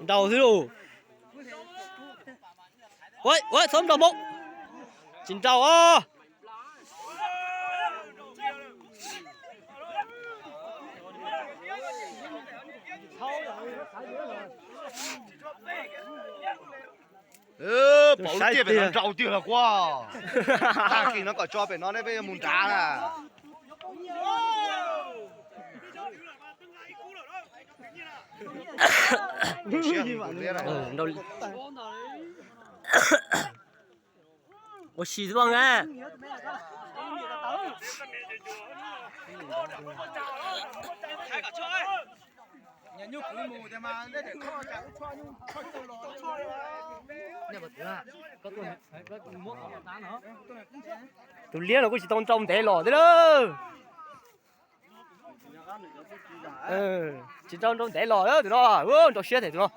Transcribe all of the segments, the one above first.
Nraus xwb lauj. Ua, txhob nraus npaum. Tsis nraus os. Pauv lub tiaj pem no nraus tiag los kuaj. Tag kis no kom tso pem no ne peb yuav mus nrad na. Ua si xwb ne. Tus liab no kuj tsis tau nrau ntev los thiab lawm. Tsis tau nrau ntev los tus no, nrau siab thiab tus no.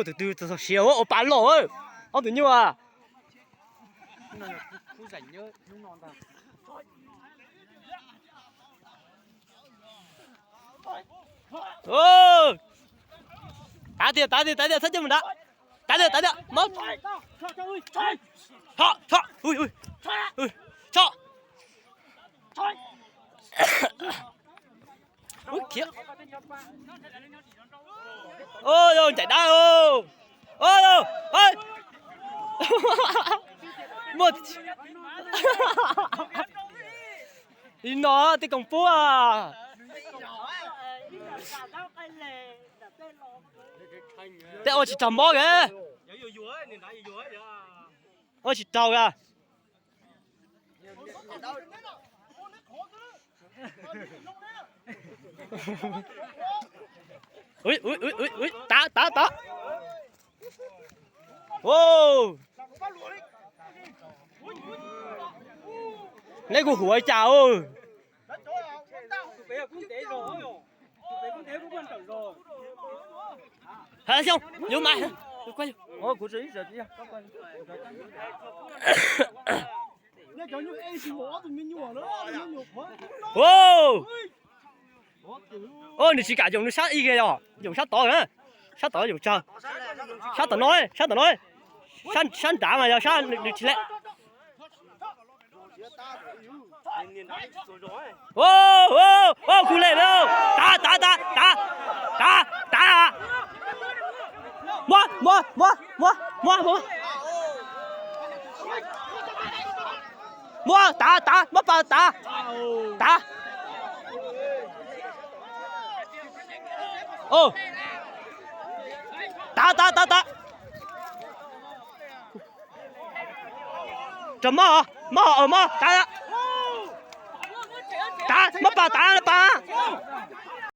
Tus twg txog siav ua pas los, ob tug nyuj. Tav tiag, tav tiag, tav tiag, txhob coj mus nrad. Tav tiag, tav tiag, mob. Tso, tso, tso. Khiav. Ncaim dab. Muaj li no tej koom pub. Tej ua tsis raug mob kawg. Ua tsis raug kawg. Tav, tav, tav. Neb kuj huam li cas. Xyoo, yus mas. Nws tsis kam yoom nws sab ib yog, yoom sab tod, sab tod yoom tsawg, sab tom no, sab tom no, sab nrad mas yog sab nws tsis le. Kuv le, tav, tav, tav, tav, tav, tav. Muab, muab, muab, muab, muab, muab. Muab, tav, tav, muab pas tav. Tav. Tav, tav, tav, tav. Rau mob, mob, mob, tav. Tav, muab pas tav, pas.